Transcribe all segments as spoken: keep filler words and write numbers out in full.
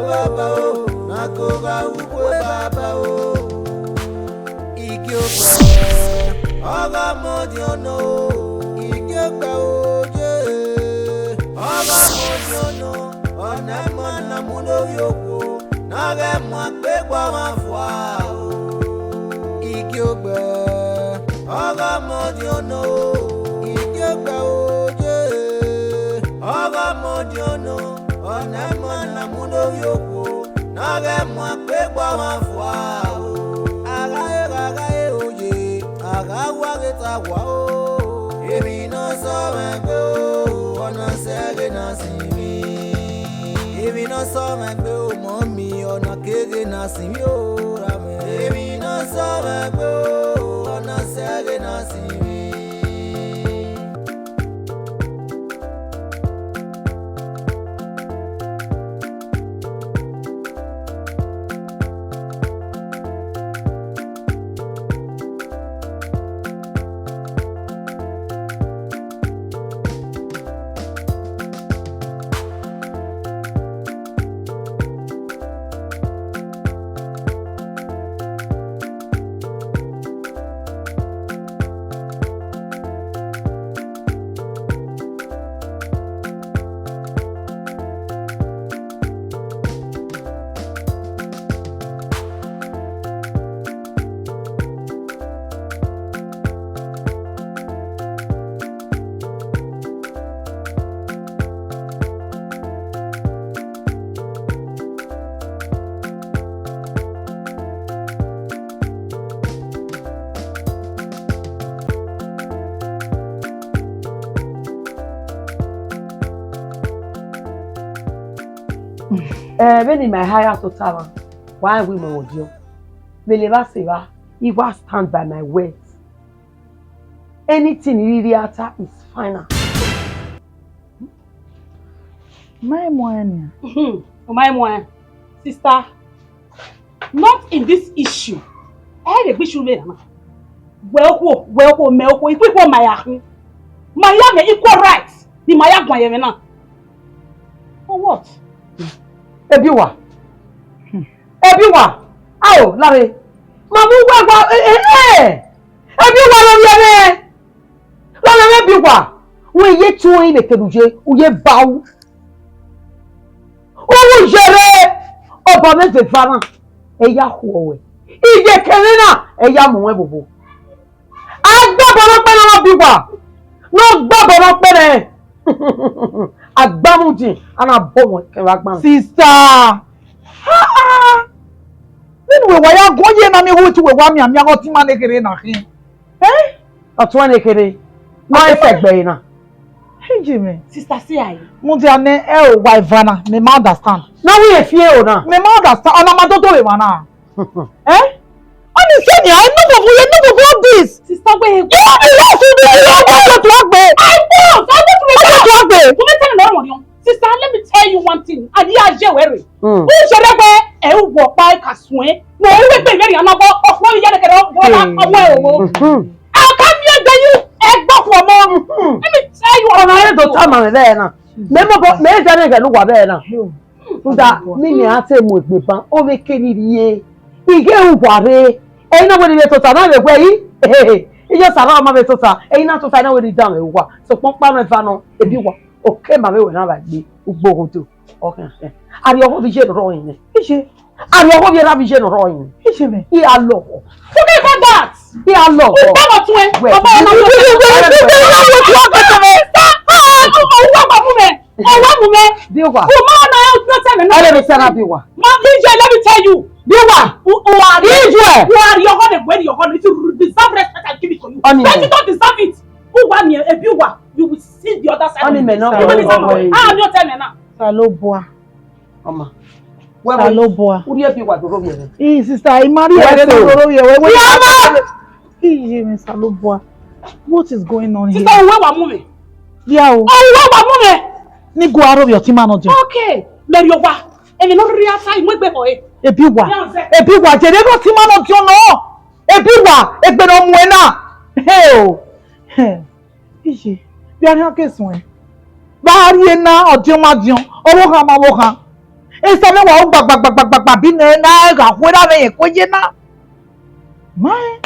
Baba o, na ko gha ukwe baba o. Igiogbe, ọghe ọmọdiọn nọ o. Igiogbe o, ye, ọghe ọmọdiọn nọ, ọna ima na mu ne ovbi okhuo, ne a ghẹ mu akpegbe ọmwa fua o. Igiogbe, ọghe ọmọdiọn nọ o. Igiogbe o, ye, ọghe ọmọdiọn nọ, ọna ima na mu ne ovbi okhuo, ne a ghẹ mu akpegbe ọmwa fua o. A gha re, a gha re oye, a gha wa ghe ta wa o. Emwi ne ọ sọ mwẹ gbe o, ọna sẹ ghe na sinmwi. Emwi ne ọ sọ mwẹ gbe o, mọmi, ọna keghe na sinmwi o, ra mwẹ. Emwi ne ọ sọ mwẹ gbe o, ọna sẹ ghe na sinmwi. Eh, vbene ima eha ya tota mwa, wa rẹn wẹ imẹ ọdiọn. Vbe levba sẹ evba, I wa stand by my words. Anything I rhirhi a ta is final. Ma i muẹn nian. Mhm, u ma i muẹn, sister. Not in this issue. Ẹ i vbe gbe issue vbe na. Wẹ okhuo, wẹ okhuo, mẹ okhuo, ikhuo ikhuo ma ya khin. Ma ya mẹ equal right ni ma ya guan ye ẹmwẹ na. For what? Ebi uwa. Ebi uwa. Ao, lare. Ma mu uwa gua, eh, eh, eh. Ebi uwa lọ rhiẹmwẹ. Lọlẹ mwẹ biẹ uwa, wẹ ye tuẹn vbe kere u ye, u ye ba u. U ru yere, obọ mwẹ vbe eva na, ẹ ya khuọ ruẹ. Iyeke mwẹ na, ẹ ya mu ruẹ vbe obo. A gbe obọ nọ kpẹrẹ ne ọ biẹ uwa, ne ọ gbe obọ nọ kpẹrẹ. Agbamudin, a na bọ wọn kẹrẹ agbamudin. Sister, ha ha. Vbene uwẹ wa ya guan ye na miẹn uwu te uwẹ wa mianmian ọghe ọtẹn ima ne kherhe na khin. Eh? Ọtẹn ne kherhe. Ma ẹsẹ gbe na. Hey, Jimmy. Sister, say aye. Mudia ne ẹ o wa eva na, me ma understand. Na we e fi ero na. Me ma understand. Ọna ma dodo vbe emwa na. Eh? Ọni sẹ nian, enough of you, enough of all this. Sister, wait. You have enough of this. You have to agbe. I won't. I won't. I won't agbe. Sister, let me tell you one thing. Adi aje were. Mm. U sere gbe, ẹ u wọ ọkpa ka suẹn. Wẹ u wegbe vbe rhie ọmọ, ọkpa vbe iye ne kẹrẹ ọmọ, ọmọ ẹ owo. Mm-hmm. A ka miẹn egbe yi, ẹ gbe ọkhuọ ọmọ. Mm-hmm. Let me tell you. Ọna re do tama mwẹ vbe na. Mẹ mọ bọ, mẹ dẹ ne ghẹ ne uwa vbe na. Rhunmwuda, mẹ ne a te mu egbe ban, ọ vbe kere rrie. I ghe uwa rre. Ẹre na wẹ ne I vbe tota na vbe wẹ yi. Iye Sara ọ ma vbe tota. Ẹre na tota na wẹ ne I dan mwẹ uwa. Sokpan ọkpa nọ eva nọ, ebi uwa. Oke ma vbe wẹ na vbe gbe ugbo ghodo. Ọkhian. Arriọghọ vbe iye ne ọ rrọọ rinmwian. Iye. Arriọghọ vbe erha vbe iye ne ọ rrọọ rinmwian. Iye mẹ. I gha lọghọ. Forget about that. I gha lọghọ. U kpọghọ tuẹn. Wẹ. Ọmọ ọmọ. Ọwọ́ mu mẹ. Bí wà. U ma na ẹ ọjọ́ tẹ̀lé náà. Ẹ lè mi sẹ́ra bí wà. Ma, Ije, let me tell you. Bí wà. U, u are, Ije. U are your honey, when your honey, if you deserve respect, I give it to you. Ọni mẹ. But you don't deserve it. U wa ni, ebi wa, you will see the other side. Ọni mẹ náà. You will deserve it. Ah, mi ò tẹ́ mi náà. Ta ló bọ́ a? Ọmọ. Ta ló bọ́ a? Uri ebi wa doro mi. Ee, sister, I marry. Wẹ́ẹ́ ẹ so. Doro mi. Wẹ́ẹ́. Iye mi, Osanobua. What is going on here? Sister, uwe wa mu mẹ. Yeah o. Uwe wa mu mẹ. Ni gu aro vbe ọtẹn ima nọ diọn. Okay. Mary Owa. Emi no riri asa imu egbe ho e. Ebi wa. Yeah, sir. Ebi wa, jere vbe ọtẹn ima nọ diọn nọ. Ebi wa, egbe ne ọ muẹn na. Hey o. Hey. Iye, vbe a rhan ke suẹn. Vbe a rhie na, ọdiọn ma diọn, ọvbokhan ma ọvbokhan. Esa mwẹ wa ru gbagbagbagbagba bi nẹ na gha khuerha mwẹ yẹn kue ye na. Ma rẹn.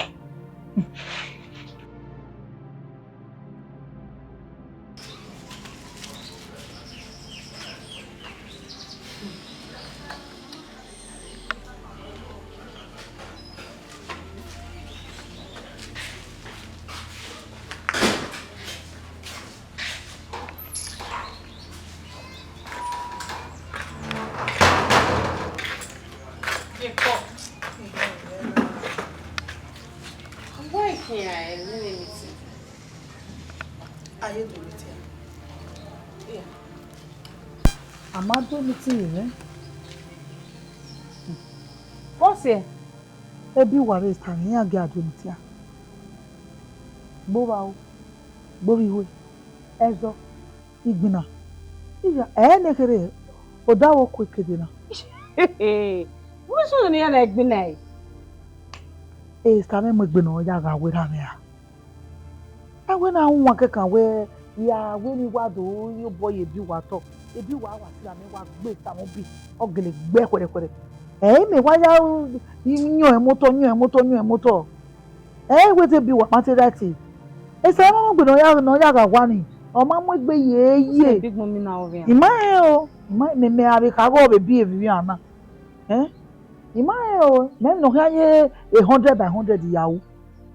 Why can't I? A ye do meeting. Yeah. A ma do meeting yẹn. Bọsi, ebi uwa vbe ta mwẹ, iran gie a do meeting. Gbe ovba o, gbe ovbi ihue, ẹzọ, igbinna. Iya, ẹ ne kherhe, odaro ku ekede na. Vbọzẹ ne iran na igbinna ẹre? Esa mwẹ mu egbe ne ọ ya gha werriẹ mwẹ ra? A wẹ na wan kẹkan wẹ, ya wẹ ne I wa do re obọ ye ebi uwa otọ, ebi uwa wa sẹ amẹ wa gbe tama ubi, ọ gele gbe khuẹrhẹkhuẹrhẹ. Ẹ, mẹ wa ya yọn ẹmwẹ otọ, yọn ẹmwẹ otọ, yọn ẹmwẹ otọ. Ẹ, wẹ te ebi uwa ma te right. Esa mwẹ mu egbe ne ọ ya, ne ọ ya gha wa ni, ọ ma mu egbe ye ye. Big Mummy na ovbi iran. I ma rẹn o, I ma, mẹ, mẹ a vbe kha ghe ọ vbe bi evbi iran na. Ẹ, I ma rẹn o, mẹ ne ọ khian ye a hundred by hundred ya ru,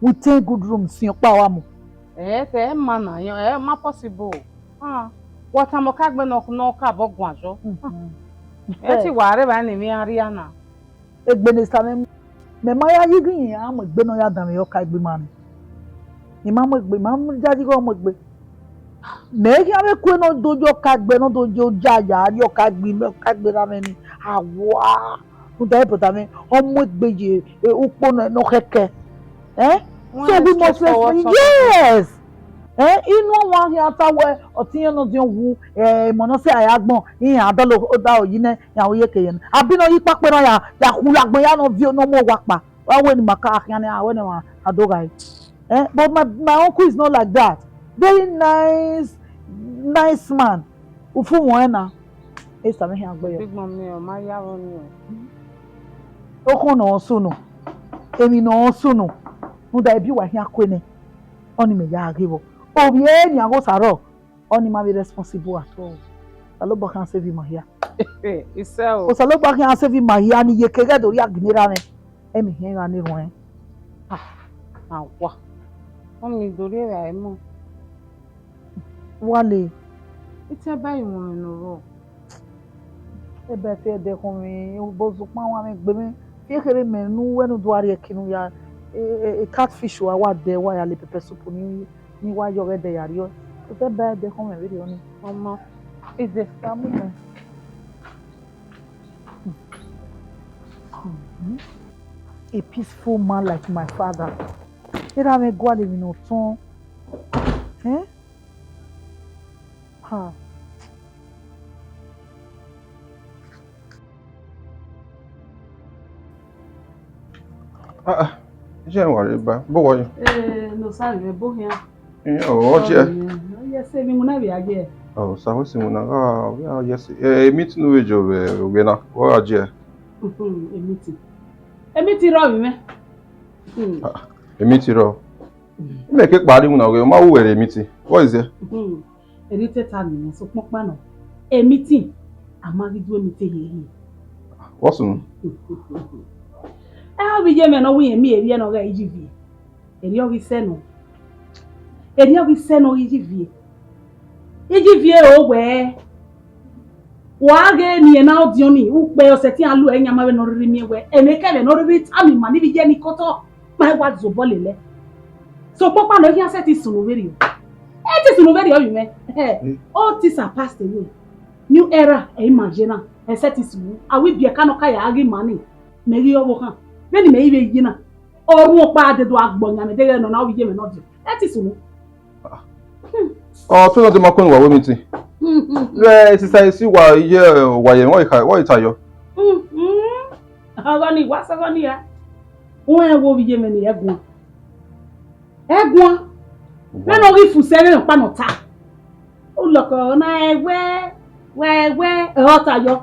with ten good rooms, sin ọkpa wa mu. Ẹ, te ẹ ma na yọn, ẹ ma possible. Ah, wa tama ọka egbe ne ọ, ne ọ ka vbe guan yọ. Mhm. Ẹ te wa rre evba ne emwi iran rria na. Egbe ne Esa mwẹ, mẹ ma ya ye ghi ya mu egbe ne ọ ya danmwẹ ọka egbe ima ni. I ma mu egbe, I ma mu yayi ghe ọ mu egbe. Mẹ khian vbe kue ne ọ do ye ọka egbe, ne ọ do ye oja ya rrie ọka egbe, ọka egbe na mwẹ ni. Awa, rhunmwuda brother mwẹ, ọ mu egbe ye, eh, ukpo ne, ne ọ khẹkẹ. Eh? So we must respect, yes. Eh, inu ọmwa khian ta wẹ, ọtẹn iran nọ diọn wu, eh, emọ ne ọ sẹ a ya gbọn, iran dọlọ odaro yi nẹ, iran ru iyeke yẹ nẹ. Abi ne ọ ye ikpakpe na ya, ya khu agbọn ya ne ọ viọ ne ọ mu owa kpa. Wa wẹ ne ima ka khian ne a wẹ ne a do gha re. Eh, but my, my uncle is not like that. Very nice, nice man. Ufu mwẹ na. Esa mwẹ khian gbe yọ. Big Mummy, ọ ma ya vbọ ni o. Okhọn ne ọ sunu, emwi ne ọ sunu, rhunmwuda ebi uwa khian kue nẹ, ọni mẹ ya ghe vbọ. Ovbi ẹre nian gho sa rrọọ, ọni ma vbe responsible at all. Osanobua khian save ima hia. Isẹ o. Osanobua khian save ima hia ni iyeke ghẹ do rhia ginna erha mwẹ. Ẹmwẹ hia gha na erhuẹn. Ah, awa. Ọni do rhie vbe a i mu. Wale. Itian ba iwọnmwẹ ne ọ rrọọ. Ebe te ẹdẹ khọn mwẹ, obọ zokpan wa mwẹ gbe mwẹ. Fi ekherhe mẹ ne uwẹ ne u do rhie ẹki ne u ya, e, e, e catfish wa, wa dẹ, wa ya le pepper soup ni, ni wa yọ ghẹ dẹ ya rriọ. Ebe ẹdẹ khọn mwẹ vberriọ ni. Ọmọ, ize. Ka mu mẹ. A peaceful man like my father. Erha mwẹ gualọ emwi ne ọ tọn. Eh? Ha. Ah, ah. Iye wa rre ba, bo wọ ye? Eh, no, sorry, me bo hian. Iye, ọ, ọ je. Yes, mi mu na vbe a je. Ọ, sa wẹ si mu na, ah, ọ, yes. Eh, meeting vbe jo vbe, vbe na, ọ gha je. Mhm, e meeting. E meeting rọ vbe mwẹ. Hmm. Ah, e meeting rọ. Imẹ ke kpa rri iwinna ọghe, ọ ma ru wẹ rre meeting. What is there? Hmm. Erriọ te ta nẹ, sokpan ọkpa nọ, e meeting, a ma ghi du e meeting hiehiẹ. What's wrong? Ẹ, ovbi iye mwẹ ne ọ wẹ irẹn miẹn emwi ne ọ ghe Iyiviẹ. Erriọ ghi sẹ nọ. Erriọ ghi sẹ nọ ghe Iyiviẹ. Iyiviẹ o wẹẹ, wa ghe ne irẹn na rhie ọdiọn ni, ukpẹ ọ sẹtin a lu ẹre yan ma vbene ọ rhirhi miẹn wẹẹ, ẹmwẹ kẹmwẹ ne ọ rhirhi tama ima ne ivbi iye ni ke otọ, ma i wa zobọ lele. Sokpan ọkpa nọ, ọ khian sẹtin sunu vberriọ. Ẹ i te sunu vberriọ, ovbi mwẹ. Mm. Old things are passed away. New era, ẹ i ma ye na, ẹ sẹtin sunu. A wẹ ibiẹka ne ọ ka ya ghi ma ni, mẹ ghi re ọvbokhan. Vbene imẹ i vbe ye na, ọ rhunmwuda ọkpa a dede a gbọ yan mẹ deghẹ nọ na, ovbi iye mwẹ ne ọ diọn. Ẹ i te sunu. Ọ, te nọ te ma kọni wa wẹ meeting. Vbe exercise wa ye, wa ye, wa ye kha, wa ye ta yọ. Ọghọ ni, wa sẹ ọghọ ni ra. Wẹ wo vbe iye mwẹ ni ẹguan. Ẹguan. Vbene ọ ghi fu sẹ vbe ọkpa ne ọ ta. Ulọkọ na ẹwẹ, wa ẹwẹ, ẹ, ọ ta yọ.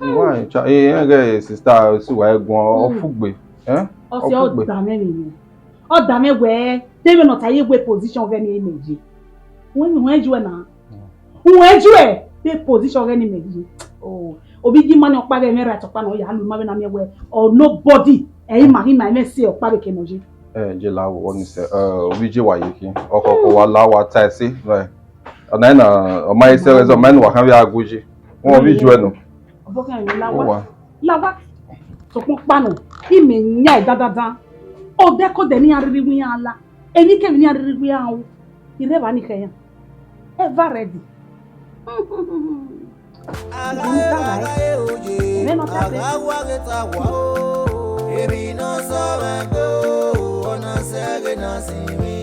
Why cha, eh, eh, eh, sister, si wa guan, ọ fugbe, eh? Ọ si ọ da mwẹ vbe, ọ da mwẹ wẹ, te vbe nọ ta ye wẹ position ọghẹe ni imẹ ye. Wẹ ni wẹ ju ẹ na. Wẹ ju ẹ, te position ọghẹe ni imẹ ye. Oh, obi gi ma ni ọkpa ghẹ mwẹ right ọkpa nọ ya lu ma vbe na miẹn wẹ, or nobody, ẹ i ma ghi ma mwẹ se ọkpa vbe ke nọ ye. Eh, je la wo ni sẹ, eh, obi je wa ye khin. Ọkọ ko wa la wa ta ẹse, right? Ọna na, ọ ma i sẹ ẹzọ, ọ ma i nu wa khan vbe a gu yi. Wọn vbe ju ẹ nọ. Ọbọ khian vbe la wa. Wa. La wa. Sokpan ọkpa nọ, imẹ yan dandandan. Ọdẹkọdẹ ne iran rhirhi wẹ iran la. Emwikemwi ne iran rhirhi wẹ iran ru. I rre evba ni khẹ iran. Ever ready. Alaye, alaye oye, agha wa ghe ta wa o. Emwi ne ọ sọ mwẹ gbe o, ọ na sẹ ghe na sinmwi.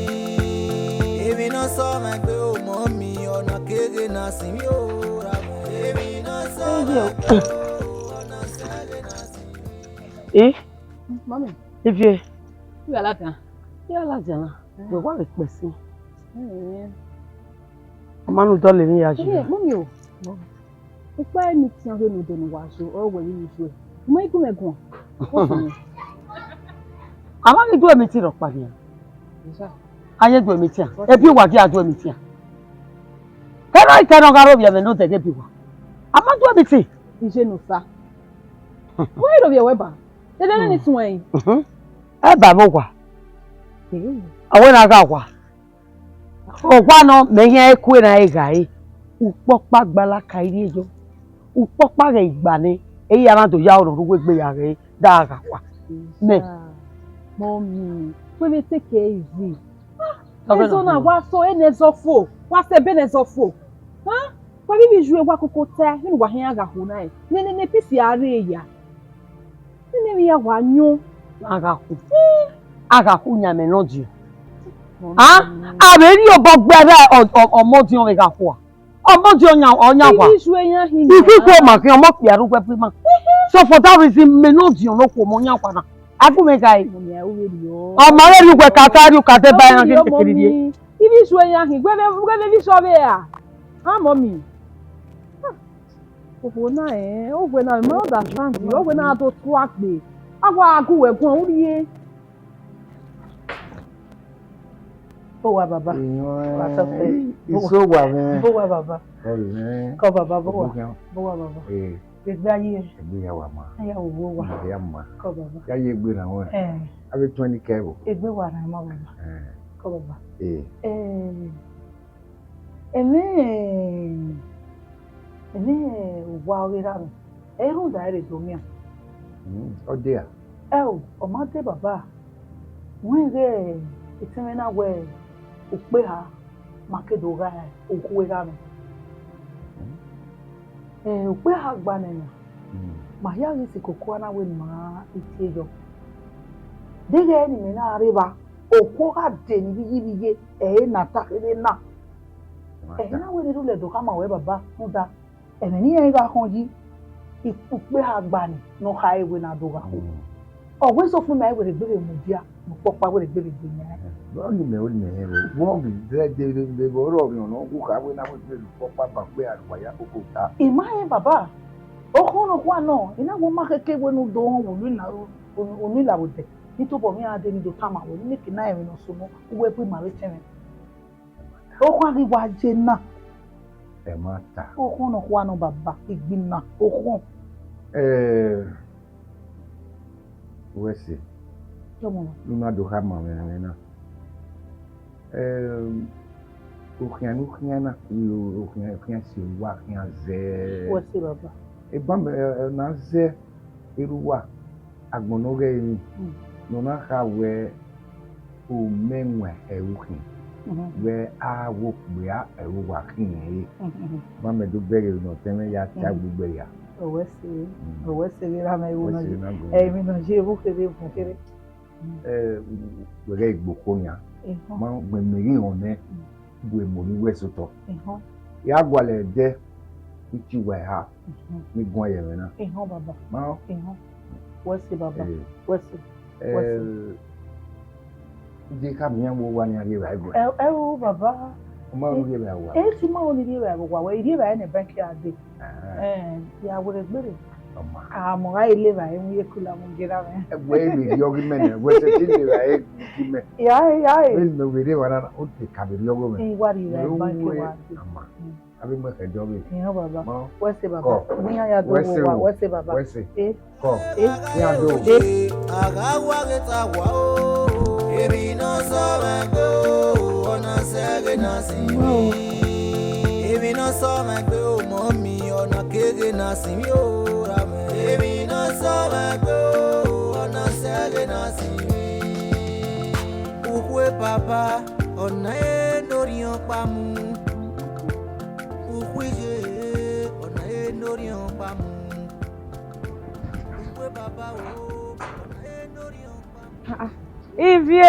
Emwi ne ọ sọ mwẹ gbe o, mummy, ọ na ke ghe na sinmwi o. Emwi ne ọ sọ mwẹ gbe o, ọ na sẹ ghe na sinmwi. Eh? Mummy. Ivie. Ighẹ ladian. Ighẹ ladian na. Wẹ wa vbe kpẹsin. Ọ ma nu dọlọ emwi ya yi. Mummy o. Ukpa meeting ọghe ne odẹ ne uwa zo, ọ wẹ vbe iye izuẹ. U ma i gu mwẹ guan. A ma ghi do meeting rhọkpa nian. A ye do meeting a? Ebi uwa dia do meeting a? Kẹrọ ikẹrọ gha rhovbiẹ ẹmwẹ ne odẹ ghe ebi uwa. A ma do meeting. Iye ne osa. Wẹ i rhovbiẹ wẹ ba. Dede ne ni suẹn. Ẹ ba vbe owa. Ọ wẹ na gha owa. Owa nọ, mẹ hiẹn eku erhan ẹre gha re. Ukpọkpa gbalaka i rhie yọ. Ukpọkpa ghẹ i gba nẹ, ẹ i ya na do ya ọrọre uwu egbe ya ghẹ da gha wa. Mẹ. Mummy, wẹ vbe take it easy. Ẹzọ na wa sọ, ene ẹzọ fo, wa sẹ ebe ne ẹzọ fo. Wa vbe ivbi yu wa koko tae, vbene uwa khian gha khuo na rẹn. Nene ne peace a rre ya. Nene vbe ya wa yọn. A gha khu. A gha khu yan mẹ ne ọdiọn. A, a vbe rhie obọ gbe avbe ọ-, ọ-, ọmọdiọn vbe gha khua. Ọmọdiọn ọyan, ọyan khua. Ibi isu eyan hin. Ikhuikhuo ma khian, ọmọ kpia rre uwu ẹbu ima. So for that reason, mẹ ne ọdiọn ne okhuo ọmọ ọyan khua na. A gu mwẹ gha re. Ọmọ rẹ rhie uwẹ ka ta rhie uka deba iran ghe kekere rhie. Ibi isu eyan hin, wẹ vbe, wẹ vbe vbe isọ vbe ra? A mummy. Okhuo na rẹn, okhuo na, I ma understand you, okhuo na do tua gbe. A wa gu wẹ guan, u rhie. Owa baba. Wa tọpẹ. Iso wa mwẹ. Bo wa baba. Ẹnrẹn. Kọ baba, bo wa. Bo wa baba. Eh. Egbe a ye. Egbe ya wa ma. A ya wo wo wa. Ya ma. Kọ baba. Ya ye egbe na wẹ. Eh. A vbe tuẹn ni kẹ vbo. Egbe wa na ma baba. Eh. Kọ baba. Eh. Eh. Ẹmwẹ, ẹmwẹ owa ọghe erha mwẹ, ẹ i rhunmwuda ẹre do miẹn. Mm, ọ de a? Ẹo, ọ ma de baba, wẹ ighẹ etẹn mwẹ na wẹ ukpeha ma ke do gha okhuo erha mwẹ. Mm. Eh, ukpeha gba nẹ na, mm, ma hia ghi sẹ koko a na wẹ ne ima i tie yọ. Deghẹ ne imẹ na rre evba, okhuo gha de ne ivbi iye ivbi iye, ẹre na ta kherhe na. Ẹmwata. Ẹre na wẹ ne erhulẹ do khama ruẹ baba, rhunmwuda ẹmwẹ ne iran gha khọn yi, ukpeha gba ni ne ọ khare wẹ ne a do gha khuo. Mm. Ọ wẹ sokpan ima i wẹ rhe gbe vbe mudia, ne ukpọkpa wẹ rhe gbe vbe gbe yan. Vbọ ni mẹ, ọ ni mẹ rẹn vbe, vbọ ghi zẹ de vbe, vbe, vbe ọrọre ọmọ nọ, u kha wẹ na wẹ gbe vbe ukpọkpa ba ukpeha ne uwa ya koko ta. I ma rẹn baba, okhọn nọkhua nọ, I na wẹ ọ ma khẹke wẹ ne u do họn vbe unu ila, unu ila vbe odẹ, ne I tobọ mwẹ iran dee ne I do tama wẹ, ne I miẹn eke na rẹn emwi ne ọ sunu, uwẹ bu ima vbe tẹn mwẹ. Okhọn ghi wa ye na. Ẹmwata. Okhọn nọkhua nọ baba, igbinna, okhọn. Eh, wẹ sẹ. Tọmọ. Ne u na do khama mwẹ ẹmwẹ na. Eh, okhian ne u khian na, okhian, okhian si owa, khian zẹ. Wẹ sẹ baba. Eban mẹ, eh, na zẹ. Erha uwa, agbọn ne ọ ghẹ emwi, mm, ne ọ na kha wẹ, omẹwaẹn ẹre u khian, mhm, wẹ a wo okpia ẹre uwa khian ẹre. Mhm. Ma mẹ do bẹghe ne ọtẹn mwẹ ya ta, mhm, gbugbe ya. Ọ wẹ sẹ, mm, ọ wẹ sẹ vbe erha mwẹ, wẹ sẹ na gbẹ. Emwi ne ọ ye vbe kherhe, vbe kherhe. Eh, wẹ ghẹ gbe okhuo nian. Ehọ. Ma gbẹn mẹ ghi họn nẹ, mm, bu emu ni wẹ sẹ otọ. Ehọ. I a gualọ ẹdẹ, I tie uwa eha. Mhm. Ne I guan ye ẹmwẹ na. Ehọ baba. Ma họn. Ehọ. Wẹ sẹ baba. Eh. Wẹ sẹ. Wẹ sẹ. Eh, I de khama iran wẹ owa nian rhie evbare guan. Ẹ, ẹ o baba. Ọ ma unu rhie vbe owa. E si ma unu rhie vbe owa, wẹ i rhie vbe ne bank ya dee. Ah. Eh, ya were gbere. Ọ ma. Ah, mọ gha le vbe mu ye kula mu gera mẹ. Wẹ i vbe rhie ọghe mẹ nẹ, wẹ sẹtin le vbe gi mẹ. Ya, ya. Vbene mẹ vbe rre evba na, ọ te ka vbe rhie ọghe mẹ. I wa rhie vbe bank wa dee. Ọ ma. Mm. Avbe mu ẹkhẹ dọ vbe. Iran baba. Ma. Wẹ sẹ baba. Kọ. Wẹ ya ya do. Wẹ sẹ wa, o. Wẹ sẹ baba. Wẹ sẹ. Eh. Kọ. Eh. Iran do. Eh. A gha wa ghe ta wa o. Emwi ne ọ sẹ mwẹ gbe o, ọ na sẹ ghe na sin mwẹ. Emwi ne ọ sẹ mwẹ gbe o, mummy, ọ na keghe na sin mwẹ o, ra mwẹ. Emwi ne ọ sẹ mwẹ gbe o, ọ na sẹ ghe na sin mwẹ. Ukhue baba, ọ na re ne orhiọn ọkpa mu. Ukhue iye, ọ na re ne orhiọn ọkpa mu. Ukhue baba o, ọ na re ne orhiọn ọkpa mu. Ah, ah. Ivie.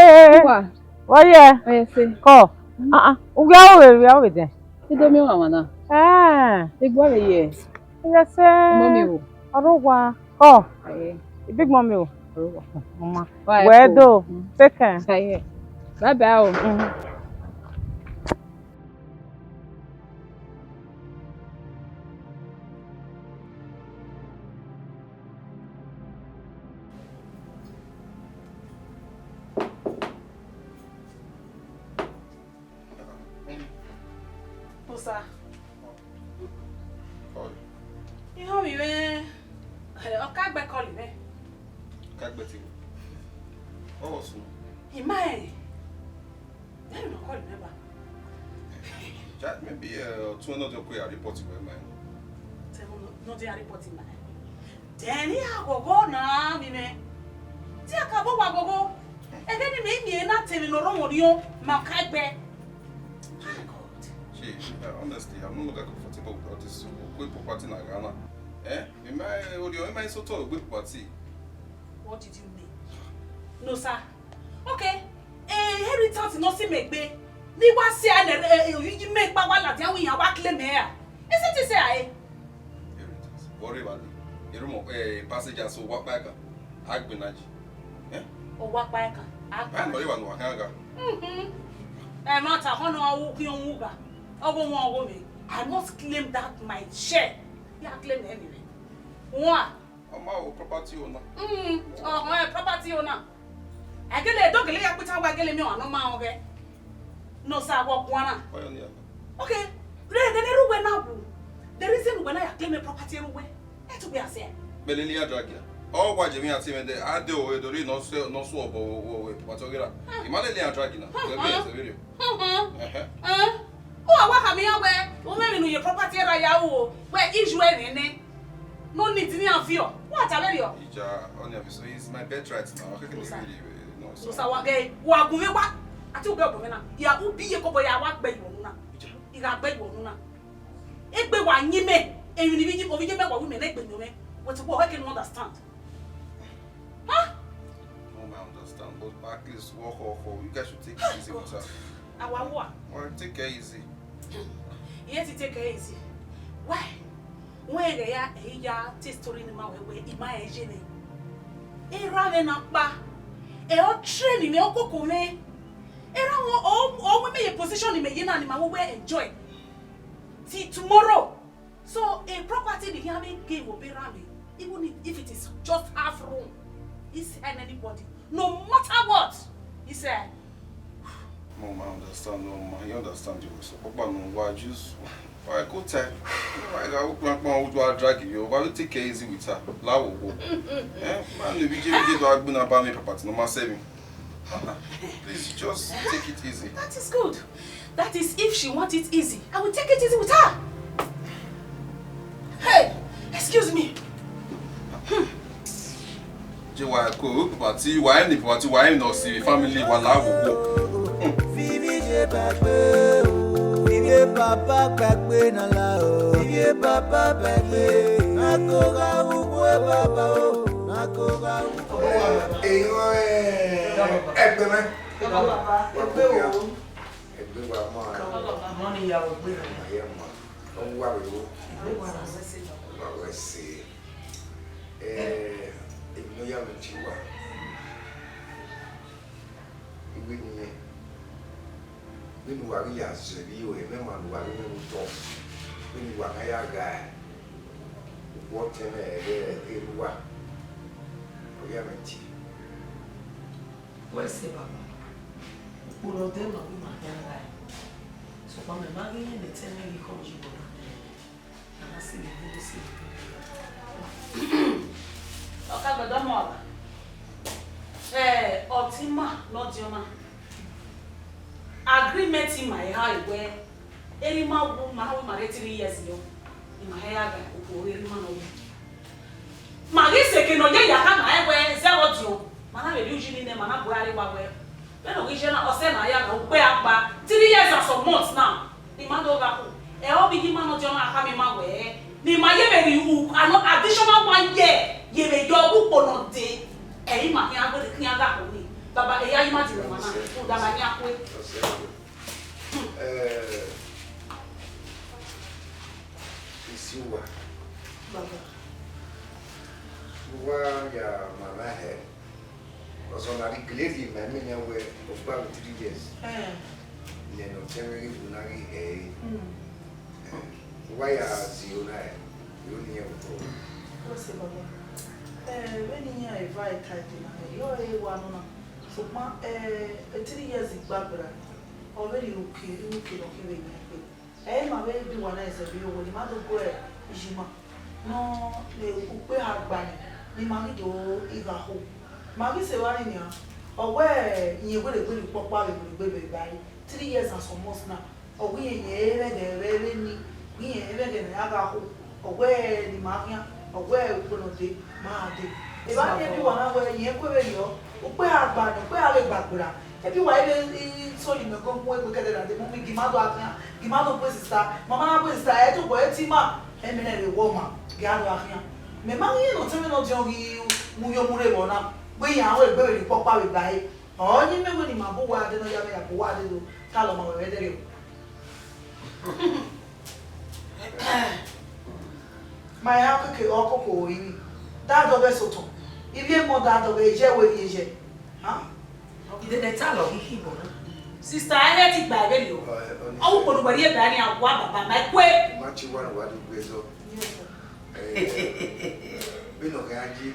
Uwa. Wẹ ye? Ẹ sẹ. Kọ. Ah, ah. Uwia o vbe, uwia o vbe dẹ. Idomi ọmwa na. Eh. Igbo vbe ye. Yes, sir. Ọmọ mi o. Ọrọwa. Kọ. Aye. Big mommy o. Ọrọwa. Mama. Wa well eko. Do. Mm. Take care. Aye. Bye bye o. Mm. Musa. Oi. Iran vbe mwẹ, eh, ọ ka gbe call mwẹ. Ka gbe ti. Ọ wọ sun. I ma ẹ. Then no call me back. Ja, maybe, eh, ọtẹn nọ dia ọ ku ya report wẹ ma. Ọtẹn nọ dia report ma. Then I aghọghọ na vbe mwẹ. Te a ka bọ wa gogo. Ẹghẹ ne mẹ miẹn na te emwi ne ọ rọmwẹ orhiọn, ma ka gbe. My God. Chief, uh, honestly, I'm no longer comfortable with all this. Okue property na gha na. Eh? Emwi ma, eh, orhiọn, emwi ma i sotọ egbe property. What did you mean? No, sir. Okay. Eh, inheritance nọ si mẹ gbe. Ne I wa sẹ a nẹ, eh, eh, oyi mẹ kpa wa ladian wẹ iran wa claim ẹ ra? Isn't it say I? Inheritance. Vbe ọ rre evba dee? Erhunmwu, eh, passenger so wa kpa ẹkan. A gbe na ji. Eh? Ọ wa kpa ẹkan. A gbe. Ba nọ rre evba ne uwa khian gha. Mhm. Ẹ ma ta họn ne ọ wu khian wu gha. Ọgho wọn ọgho mwẹ. I must claim that my share. Ya claim ẹ mwẹ. Wan. Ọ ma ho property owner. Mm, ọhọn, ẹ property owner. A gele do gele ya kpita wa gele miẹn ọmwa ne ọ ma rẹn ọghẹ. No, sir, wẹ guan na. Why on the other? Okay, re, re, re, uwẹ na wu. The reason uwẹ na ya claim property ru uwẹ. Ẹ tu wẹ a sẹ. Mẹ lele iran drag ya. Ọ wa je emwi iran tie mwẹ dẹ, a de ore do re nọ sẹ, nọ sẹ obọ wo, wo, wo, property ọghe ra. I ma lele iran drag na. Huh, huh. Wẹ be ẹsẹ vberriọ. Huh, huh. Ẹhẹ. Huh? Uwa wa khama iran wẹ, u mwẹ emwi ne u ye property ra ya ru o, wẹ issue ẹre nẹ. No need ne iran viọ. Wa ta vberriọ. Ija, ọni aviso is my birthright now. Akeke mi Musa. Really, really, no, sir. Musa, wa ghe, wa gu vbe wa. Ati u ghe obọ mwẹ na. Ya u bi ye kobọ ya wa gbe iwọ unu na. Ija. I gha gbe iwọ unu na. Egbe wa yin mẹ, emwi ne ovbi iye mẹ wa wi mẹ ne egbe yin mwẹ. Wẹ te wọ, I can understand. Huh? Mom, I understand, but at least, walk, walk, walk. You guys should take it easy with her. Awa wa. Well, take her easy. Yes, take her easy. Why? Wẹ ghẹ ya, ẹ i ya te story ni ma wẹ wẹ, I ma ẹ ye nẹ. Erha mwẹ na kpa, ẹ ọ train mwẹ, ọ koko mwẹ. Erha mwẹ, ọ, ọ mu mẹ ye position ni mẹ ye na ni ma wẹ wẹ enjoy till tomorrow. So a property ni hia me give obọ erha mwẹ, even if, if it is just half room, it's anybody. No matter what, he said. Mom, I understand. No, ma, I understand you. So, Papa, no, why just, why go time? Why go kpam kpam, who do I drag you? Why you take care easy with her? La wo wo. Eh, man, if you get, get to agbon about me, Papa, no ma sẹ mi. Please, just take it easy. That is good. That is, if she want it easy, I will take it easy with her. Hey, excuse me. Hmm. Je wa ko property, wa ni property, wa ni no si family, wa la wo wo. Hmm. Vivi je ba gbe o, vivi papa ba gbe na la o, vivi papa ba gbe, na ko ga u gbe baba o, na ko ga u. Èèyàn, eh, ẹgbẹ́ mẹ́. Ẹgbẹ́ wa mọ́ a. Mọ́ ni ìyàwó gbé. Ayé mọ́. Ó ń wá mi wó. Ó wá wẹ́ sí i. Eh, èmi ló yà mí jí wá. Ìwé nìyẹn. Vbene uwa ghi ya zẹ vbe iro ẹmwẹ ma ne uwa ghi mwẹ vbe otọ, vbene uwa gha ya gha ukpẹ ọtẹn mwẹ vbe erha uwa, ọ ya mwẹ tie. Wẹ sẹ, baba, ukpo ne ọ dẹ ma, ọ ma khian gha ẹe. Sokpan mẹ ma ghi rẹn ne etẹn mwẹ ghi khọn yi vbe ọna nẹ. Ọkagbẹdọmọ ọba, eh, ọtẹn ima ne ọ diọn na, agreement ima eha wẹ, erha ima wu, ma na wu ima rre three years yọ, ima he ya gha ukpo ọghe erha ima nọ wu. Ma ghi sẹ eke ne ọ ye ya khama ẹn wẹ zẹ vbe ọ diọn, ma na vbe rhie uyi ni nẹ, ma na gu ẹre rre wa wẹ, vbene ọ ghi ye na, ọ sẹ ne a ya gha ukpẹ akpa, three years and some months now, ne ima do gha khin. Ẹ, ọ vbe iye ima ne ọ diọn na khama ima wẹ, ne ima ye vbe rhie u-, ano additional one year ye vbe yọ ukpo ne ọ dee, ẹ, ima khian gbe khian gha khin ni. Baba, eya ima di mwẹ na, rhunmwuda ma khian kue. Eh, isi uwa. Baba. Uwa ya ma na hẹ. Ọzọ na rhie gele rhie ma imẹ nian wẹ ọ gba vbe three years. Eh. Nene ọtẹn mwẹ ghi vbo na ghi hẹ ẹre. Hmm. Eh, uwa ya zẹ iro na hẹ, iro ne iran vbe otọ. Wẹ sẹ, baba. Eh, vbene iran eva ta ẹdẹ na hẹ, yọ ẹre wa nọ na. Sokpan, eh, three years gba gberra, ọ vbe rhie uke, uke ne ọ khin vbe yan egbe. Ẹ i ma vbe bi uwa na zẹ vbe iro wẹ ne ima do gu iye ima nọ, ne ukpe ha gba ni, ne ima ghi do gha kho. Ma ghi sẹ evba ni nian, ọ wẹ irẹn wẹ rhie gbe ne ukpọkpa vbe wẹ rhie gbe vbe evbare, three years and some months na, ọ wẹ irẹn, irẹn vbe ẹghẹ vbe, vbe ni, wẹ irẹn vbe ẹghẹ ne a gha kho, ọ wẹ ne ima khian, ọ wẹ ukpo ne ọ dee, ma dee. Evba ni, e bi uwa na wẹ irẹn kue vberriọ, ukpe ha gba ni, ukpe ha vbe gba gberra. E bi uwa i vbe i sọni mẹ go mu egbe kẹdẹ na de mu mi, gi ma do a khian, gi ma do gbe sista, ma ma na gbe sista, ẹ tobọ ẹ te ima, ẹ mẹ na rre wọ ma, gi a do a khian. Mẹ ma ghi rẹn ne ọtẹn mwẹ ne ọ diọn ghi mu yo mu rre vbọ na, wẹ iran ru egbe vbe rhie ukpọkpa vbe gba ẹre. Ọ yin mẹ wẹ ne ima bu uwa dee, ne ọ ya mwẹ ya bu uwa dee do, ta lọ ma wẹ vbe ẹdẹrriọ. Ma ya keke ọkoko ori ni, da dọghẹ sotọ, ivbi emọ da dọghẹ, iye wẹ rhie ye. Huh? Dede ta lọ ghi khin vbọ na. Sista, ẹ hẹ ti gba ẹvbe rriọ. Ọ, ọ, ọ ni ọ wu kponu wẹ rhie ba ni a wa baba ma kue. Ma ti wa ne wa do gbe zọ. Yes, sir. Eh, vbene ọ khian ye,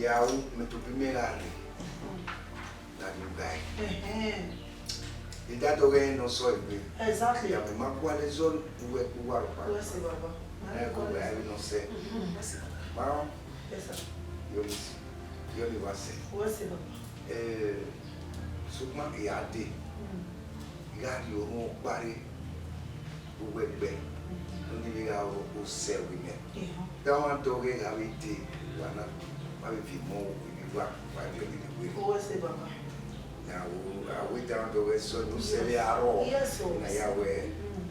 ya ru mẹ tobọ imẹ gha rre. Na ni gba ẹe. Ẹhẹn. I da dọghẹ ne ọ sọ egbe. Exactly. Ya mẹ ma gualọ zọ uwẹ, uwa rhọkpa. Wẹ sẹ, baba. Ma ẹ ko gba ẹe ne ọ sẹ. Mhm. Wẹ sẹ, baba. Ma Yes, sir. Yọ ni, yọ ni wa sẹ. Wẹ sẹ, baba. Eh, sokpan I gha dee. Mm. I gha rhie orhunmwu ọkpa rre, uwẹ gbe, mm, ne ọ ni vbe gha ru osẹ vbe imẹ. Ehọ. Te a wa dọghẹ gha vbe dee, wa na, ma vbe viọ emọ vbe uwa, wa viọ vbe egbe. Wẹ sẹ, baba. Na wo, a wẹ te a wa dọghẹ sẹ ne osẹ vbe arrọọ. Yes, sir. Na ya wẹ. Mm.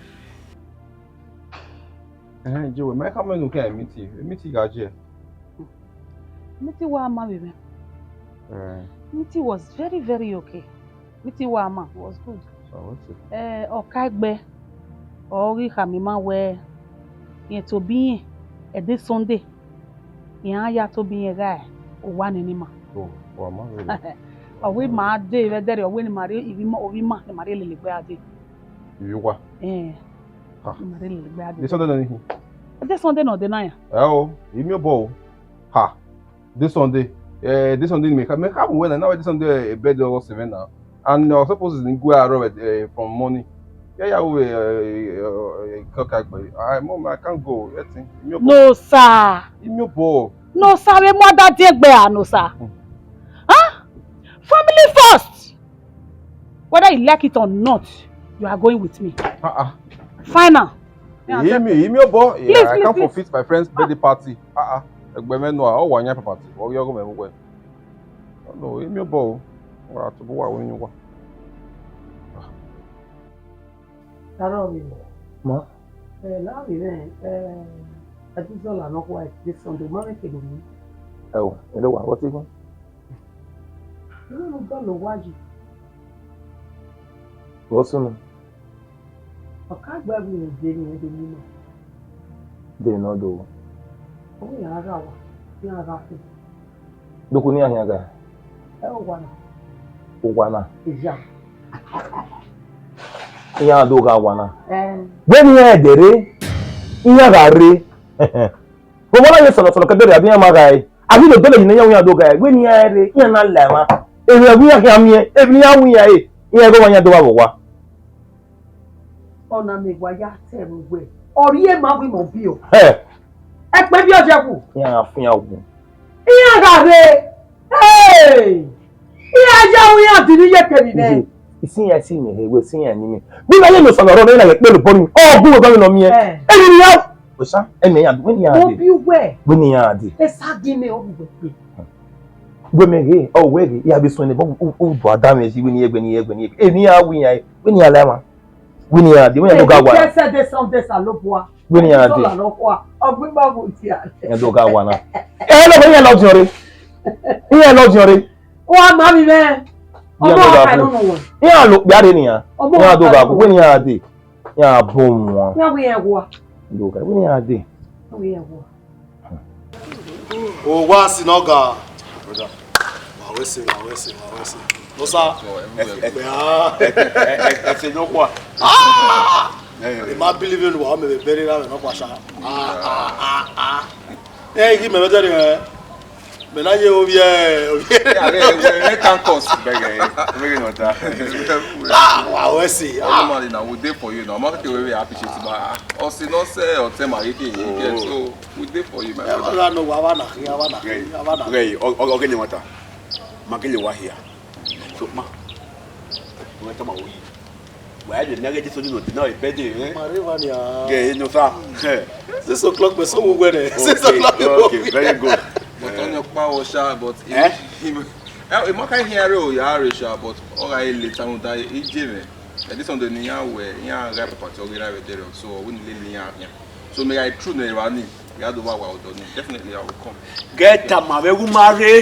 Ẹhẹn, Joe, ma khama unu khian meeting, meeting gha jẹ. Meeting wa ma vbe mwẹ. Eh. Meeting was very, very okay. Meeting wa ma, was good. Oh, okay. Eh, ọkaegbe, ọ ghi khama ima wẹ, irẹn tobọ irẹn, ẹdẹ Sunday, iran ya tobọ irẹn gha owa nene ima. Oh, wa ma vbe. Ọ wẹ ima dee vbe ẹdẹrriọ, ọ wẹ ne ima rhie ivbi ima, ovbi ima, ne ima rhie lele egbe a dee. Ivbi uwa? Eh. Ha. Ne ima rhie lele egbe a dee. This Sunday nọ ni khin? This Sunday nọ de na ya. Ẹ o, I miẹn obọ o. Ha. This Sunday, eh, this Sunday mẹ kha, mẹ kha bu wẹ na, na wẹ this Sunday, eh, birthday August seven na. And, uh, suppose ni gu aro, eh, from morning. Yeah, yeah, we, eh, eh, eh, kọkagbe. I, mom, I can't go. Ẹ tin, I miẹn obọ. No, sir. I miẹn obọ. No, sir, we mother dey gbe a, no, sir. Hmm. Huh? Family first. Whether you like it or not, you are going with me. Uh-uh. Final. Me, I tell you. Imi, imi obọ. Yeah, please, I please, can't please. Forfeit my friend's birthday party. Uh-uh. Egbe mẹ nua, ọ wa yan party. Ọ yọ gọ mẹ wẹ. No, imi obọ o. Wa to bo wa wo yin wa. Taro mi mo. Ma? Eh, la mi re, eh, Abizola no wa this Sunday, ma me ke do mi. Ẹ o, ẹ lọ wá, wọ́n ti fún. Inú mi gbọ́ ló wá yìí. Wọ́n sún mi. Ọ̀ká àgbà mi ò dé ni ẹ dé mímọ́. Dé iná do. Ó ní ara wà, ní ara fún. Dókú ní àyàn gà. Ẹ ò wà náà. Ó wà náà. Ìyá. Iran do gha wa na. Eh. Wẹ ne iran ẹdẹ rre, iran gha rre. Vbọ na ye sọnọ sọnọ kẹdẹrẹ, a ghi iran ma gha re. A ghi do dọlọ yi ne iran do gha re. Wẹ ne iran rre, iran na la emwa. Emwi ẹvbo iran khian miẹn, emwi ne iran wu iran re, iran ẹghẹ ọmwa iran do vba vbe owa. Ọna ne wa ya ta ẹmwẹ uwẹ, ọ rhie ma wẹ imẹ ọ biẹ o. Hẹ. Ẹkpẹn biẹ ọjẹku. Iran gha fian wu. Iran gha rre. Hey! Iran ya ru iran di ni ye kevbe nẹ. Iye, isin iran si mẹ he, wẹ si iran ni mẹ. Bi ma ye no sọnọ rọ, na ye kpele obọ ni. Ọ gu wẹ gọmẹ nọ miẹn. Eh. Emwi ne iran, wẹ sa, emwi iran, wẹ ne iran Mo dee. Bi uwẹ. Wẹ ne iran dee. Esa gi mẹ ọ bu wẹ kpe. Wẹ mẹ ghe, ọ wẹ ghe, ya be suẹn ne bọ, u, u, u do ada mwẹ si, wẹ ne iran, wẹ ne iran, wẹ ne iran. Emwi iran wi iran, wẹ ne iran la emwa. Wẹ ne iran dee, wẹ ne iran do gha wa. Ẹsẹ de sọn de Osanobua. Wẹ ne iran dee. Sọla nọ kua, ọgbẹn gba wo dia. Iran do gha wa na. Ẹ lọ, wẹ iran la ọdiọn rre. Iran la ọdiọn rre. Wa ma mi mẹ. Iran Ọmọ do gha ọka ku. Nọ nọ wẹ. Iran lo kpia rre nian. Ọmọ Iran do ọka gha ku, nọ. Wẹ ne iran dee. Iran bo wọn. Iran wẹ iran wa. Do gha, wẹ ne iran dee. Iran wẹ iran wa. O wa si nọ ga. Brother. Wa wẹ se, wa wẹ se, wa wẹ se. No, sir. Ẹ, ẹ, ẹ, ẹ, ẹ, ẹ, ẹ, ẹ, ẹ, no, kwa. Ah! Ẹ, ẹ. Ẹ ma believe in wa, ọ mẹ vbe bẹrẹ ra vbe nọ kwa sha. Ah, ah, ah, ah. Ẹ, ghi mẹ vbe dẹrẹ, ẹ. Mẹ na ye ovbi ẹ, ovbi ẹ. Yeah, we, we, we can't cause, bẹgẹ, bẹgẹ nọ ta. Ah, wa wẹ se. Ah. Normally now, we dey for you now. I'm not going to appreciate it, but, ah, us no say, or tell my ike, ike, so we dey for you, my brother. Ẹ, wa no, wa, wa na, wa na, wa na. Rẹi, ọ, ọ, ọ, gẹ ne wa ta. Ma gele wa hia. So, ma. Wẹ tama wo yi. Wẹ a de na ghe de so ni no de na e bẹde, eh? Ma rre evba nia. Gẹ e no sa. Eh. Six o'clock mẹ so wo wẹ nẹ. Okay, six o'clock. Okay, very good. But on your power, sha, but him, eh? Him, eh, him, I can't hear you, yeah, sha, but all I later on that, he gave me. And this one, the Nia, where, yeah, rap party, okay, right there, so we need Nia, yeah. So me, I true, ne, Rani. We had over our done. Definitely, I will come. Get a man, we will marry.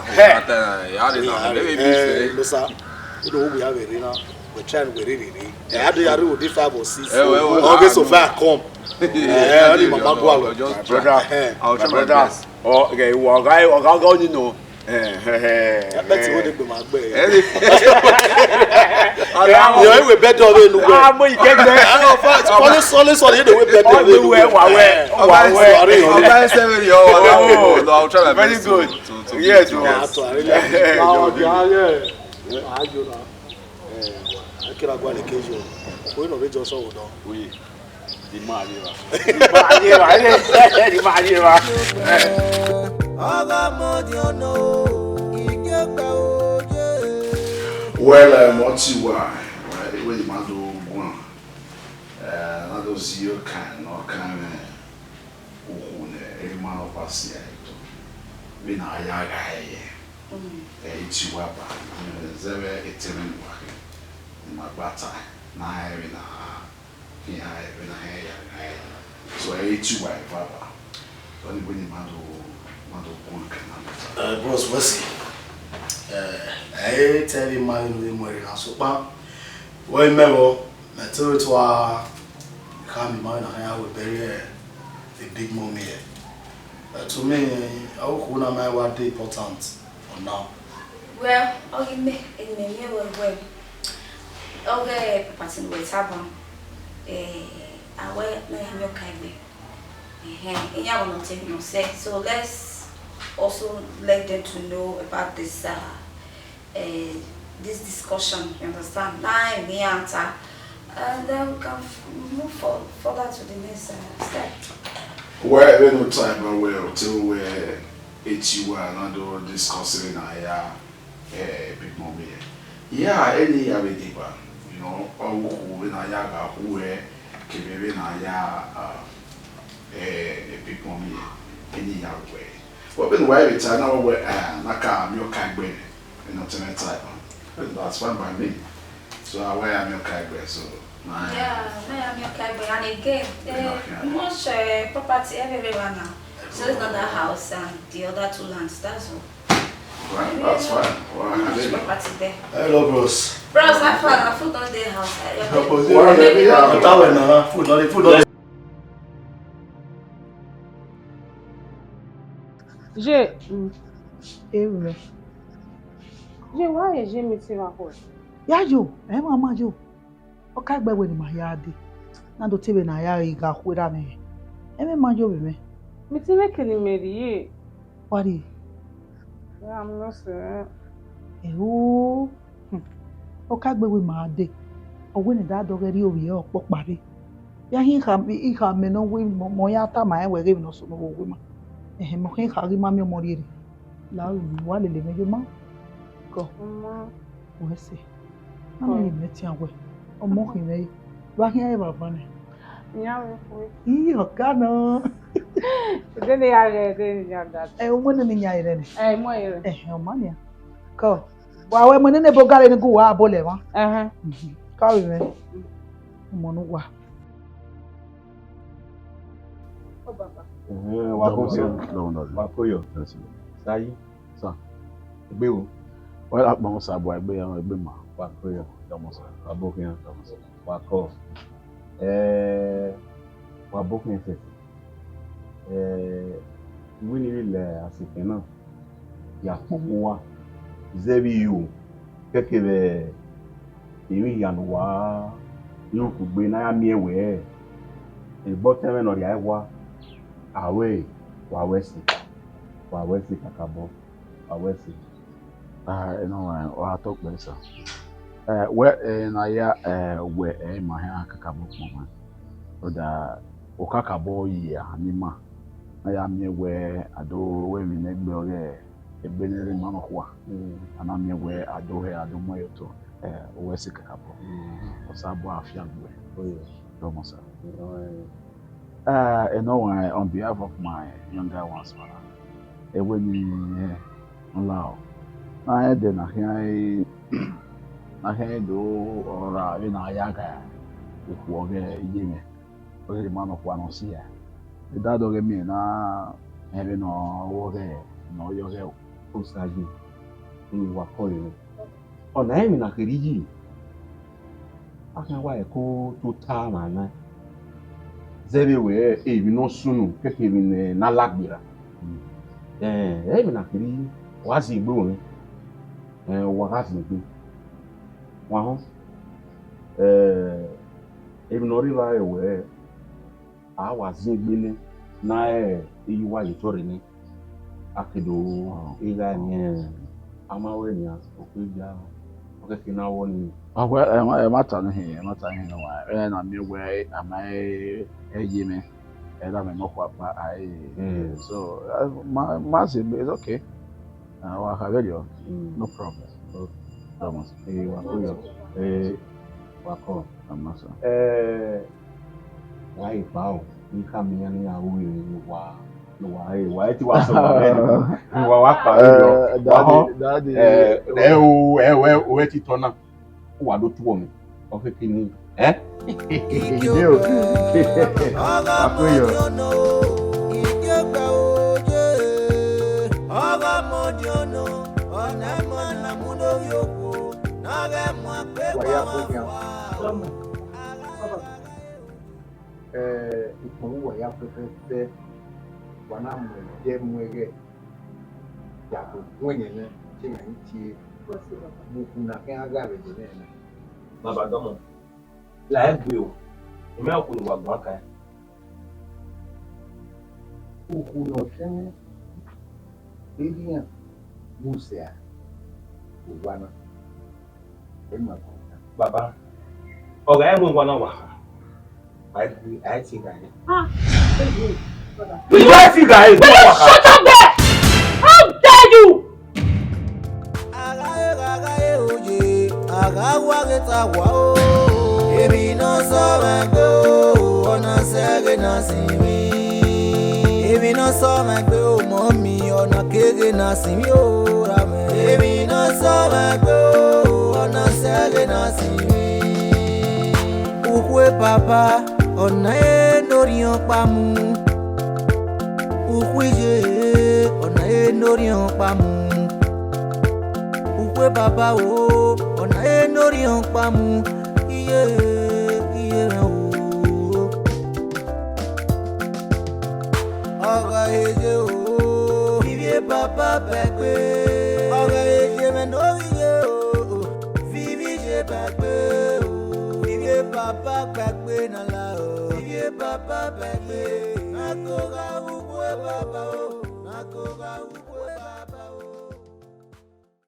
Hey. That, uh, yeah, I don't know. Maybe, eh, eh, no, sir. You know, we have a ring now. We try and we really, really. Yeah, I do, I do with the five or six. Eh, well, well, okay, so far, come. Yeah, I need my man go out. Just brother. I'll try my best. Oh, okay, well, guy, you know. Ẹ bẹ ti wo de gbe ma gbẹ. Ẹ ni. Yọ, e wẹ bẹdẹ ọvbehe ne uwẹ. Ah, mo ikẹgbẹ. Sọlẹ, sọlẹ, sọlẹ, e wẹ bẹdẹ ọvbehe ne uwẹ. Wa wẹ, wa wẹ. Ọba ẹsẹ vbe yọ, wa wẹ. Oh, no, I'll try my best to, to, to, yes, to, yes, to, to, yeah, yeah. Ajo na. Eh, I kira gua le kejo. Ko no be just so do. Wi. Di ma ye ba. Di ma ye ba. Di ma ye ba. Ọgọ mo di ono, ike gba oye. Well, um, what you are, right? When you man do one, uh, not those you can, not can, uh, Okhuo ne erha ima nọ kpa si ẹre otọ, vbene a ya gha ẹre, ẹ i tie uwa ba, zẹvbe etẹn mwẹ ne uwa khin, ne ima gba tae, ne a rẹn vbene a khian ẹre, vbene a khian ya gha ẹre. So, ẹ i tie uwa eva ba, ọni wẹ ne ima do, ima do guan kan na mẹta. Eh, bros, wẹ si, eh, ẹ i te ẹre ima vbene u vbe mu ẹre na, sokpan, wẹ imẹ vbọ, mẹ te re tua khama ima vbene a khian ya ru ẹbẹre e big mummy hẹ. Eh, to me, okhuo na ma wa dey important for now. Well, ọ ghi mẹ, eni mẹ miẹn wẹ wẹ, ọ ghe property ne uwẹ tama, eh, a wẹ ne a ya miẹn ọkaegbe. Ehẹn, iran ọmọ ne ọ te nọ sẹ. So let's also let them to know about this, uh, uh, this discussion, you understand? Na emwi iran ta, and then we can f-, move for, further to the next, uh, step. Well, vbene u ta ba wẹ, u te wẹ, e tie uwa na do discuss vbene a ya, eh, big mummy hẹ. Yeah, eni ya vbe deba, you know, ọ ru okhuo vbene a ya gha khu hẹ, kevbe vbene a ya, uh, eh, big mummy hẹ, eni ya wẹ. But vbene uwa vbe ta na wẹ, eh, na ka miẹn ọkaegbe, vbene ọ te mwẹ ta, that's fine by me. So, a wẹ a miẹn ọkaegbe, so, na. Yeah, mẹ a miẹn ọkaegbe, and again, eh, much, eh, property everywhere now. So it's not that house and the other two lands, that's all. Well, that's fine. Well, I mean, property there. Hello, bros. Bros, how far? Food don dey house. Hello, bros. Maybe yeah, yeah, yeah. Food don dey, food don dey. Je, mm, ewu mẹ. Je, why is je meeting wa kọ? Ya yo, ẹ ma ma yo. Ọ ka gbe wẹ ne ima hia dee, na do te vbe ne a ya gha khuerha mwẹ. Ẹmwẹ ma yo vbe mwẹ. Mẹ te mwẹ kene imẹ rrie. Wa rrie. Ya mẹ sẹ. Ẹo. Hmm. Ọ ka gbe wẹ ima dee. Ọ wẹ ne da dọghe rrie ovbi ẹre ọkpọkpa rre. Ya hin ikha, ikha mẹ ne ọ wẹ mọ, mọ ya tama rẹn wẹ ghe emwi ne ọ sunu vbe owa ima. Ẹhẹn, mẹ ọ khin ikha ghi ma miẹn ọmọ rhie rre. La ru, wa lele mwẹ ye ma. Kọ. Ọmọ. Wẹ sẹ. Na mẹ ye mẹ tian wẹ. Ọmọ khin mwẹ ye. Wa khian evbavban nẹ. Iran vbe khuẹ. Ii, ọga nọ. Ode ne ya ghẹ, ode ne ya ga. Ẹ, ọmọ nene iyan rẹ nẹ. Ẹ, ọmọ rẹ. Ẹhẹn, ọma nian. Kọ. Wa wẹ mẹ nene ebo gare ni gu wa abo lẹ mwa. Ẹhẹn. Mhm. Ka vbe mwẹ. Ọmọ ne uwa. Ẹhẹn, wa ko Dọmọ sẹ. Dọmọ dọmọ. Wa ko yọ. Yes, sir. Sayi. Sir. Egbe wo? Wẹ akpọ sa bu egbe ya egbe ma. Wa ko yọ. Dọmọ sir. Wa bo khian. Dọmọ sir. Wa kọ. Eh, wa bo khian sẹ. Eh, iwinna vbe lẹ asekẹn na ya kpokpo uwa zẹ vbe iro kẹkẹ vbe emwi hia ne uwa ru kugbe ne a ya miẹn wẹ egbe ọtẹn mwẹ ne ọ rhia ẹwa, a wẹ wa wẹ ẹse, wa wẹ ẹse kakabọ, wa wẹ ẹse. Ah, enọ wa, ọ gha tọ kpẹẹ sa. Eh, wẹ, eh, ne a ya, eh, wẹ, eh, ima hia kakabọ kpọnmwẹ. Rhunmwuda, okakabọ ye ahan ni ima, ne a ya miẹn wẹ a do ru emwi ne egbe ọghe egbe ne rre ima nọkhua, a na miẹn wẹ a do hẹ, a do mu ẹre otọ, eh, wẹ ẹse kakabọ. Osanobua a fiangbe. Dọmọ sa. Eh, enọ wa, on behalf of my younger ones, man, ẹ wẹ ne, eh, n la o. Na rẹn ẹdẹ ne a khian, ne a khian do ra vbene a ya gha okhuo ọghe iye mwẹ. Ọ ghi rre ima nọkhua ne ọ si a. Eda dọghe miẹn na, rẹn vbene ọ ghẹ, ne ọ yọ ghẹ o. Osayi, emwi wa kọ rre. Ọna rẹn emwi ne a kherhe yi. A khian wa ẹko tota mwa na. Zẹ vbe wẹ emwi ne ọ sunu kẹkẹ emwi ne a la gberra. Ẹn, emwi ne a kherhe yi, wa zin egbe mwẹ. Ẹn, wa gha zin egbe. Wa họn. Ẹn, emwi ne ọ rre evbare wẹ, a wa zin egbe nẹ, ne a re iye uwa ye otọ rre nẹ, a ke do gha miẹn a ma wẹ nian, okpia, ọ kẹkẹ na wọ ni. Ọ wẹ, ẹ ma, ẹ ma ta ne hin, ẹ ma ta ne hin nọ wa, ẹ na miẹn wẹ a ma ẹ ye mwẹ, ẹ da mẹ nọkhua kpa, a, so, ẹ, ma, ma sẹ egbe, it's okay. Ah, wa kha vberriọ, no problem. Thomas. Eh, wa ko yọ. Eh, wa kọ. Thomas. Eh, wa i pa o. Ni khama iran ne iran ru emwi ne uwa, ne uwa, eh, wa i ti wa sẹ wa vbe ni. Wa, wa kpa vberriọ. Eh, wa daddy, họn, daddy. Eh, ẹ o, ẹ o, ẹ o, ẹ ti tọ na. Uwa do tuọ mẹ. Ọ keke ni. Eh? Ide o. Wa ko yọ. Wa ya ko khian. Ẹ, ikpọnmwu uwa ya fẹfẹfẹ, wa na mu ẹdẹ mu ẹghẹ, ya do gun ẹyẹn nẹ, te iran i tie, vbe ukhu ne a khian gha vbe ẹdẹ nẹ nẹ. Baba dọmọ, la egbe o, imẹ ọkhu ne uwa guan kan. Ukhu ne ọ sẹnẹ, errian vbe usẹ a, uwa na. Baba, ọ gha ẹmwẹ uwa na wa kha, a i, a i tie gha ẹre. Ah, thank you, brother. Will you shut up there? How dare you? Agha gha gha oye, agha wa ghe ta wa o. Emwi ne ọ sẹ mwẹ gbe o, ọ na sẹ ghe na sin mwẹ. Emwi ne ọ sẹ mwẹ gbe o, mọmi, ọ na keghe na sin mwẹ o, ra mwẹ. Emwi ne ọ sẹ mwẹ gbe o, ọ na sẹ ghe na sin mwẹ. Ukhue papa, ọ na e ne orhiọn ọkpa mu. Ukhue iye, ọ na e ne orhiọn ọkpa mu. Ukhue baba o, ọ na e ne orhiọn ọkpa mu. Iye, iye mwẹ o. Ọghe iye o, ivie baba bẹgbe. Ọghe iye mwẹ ne ovbi iye o, vivi iye bẹgbe o. Ivie Baba gbagbe na la o. Iye baba gbagbe. Na ko gha wu gue baba o. Na ko gha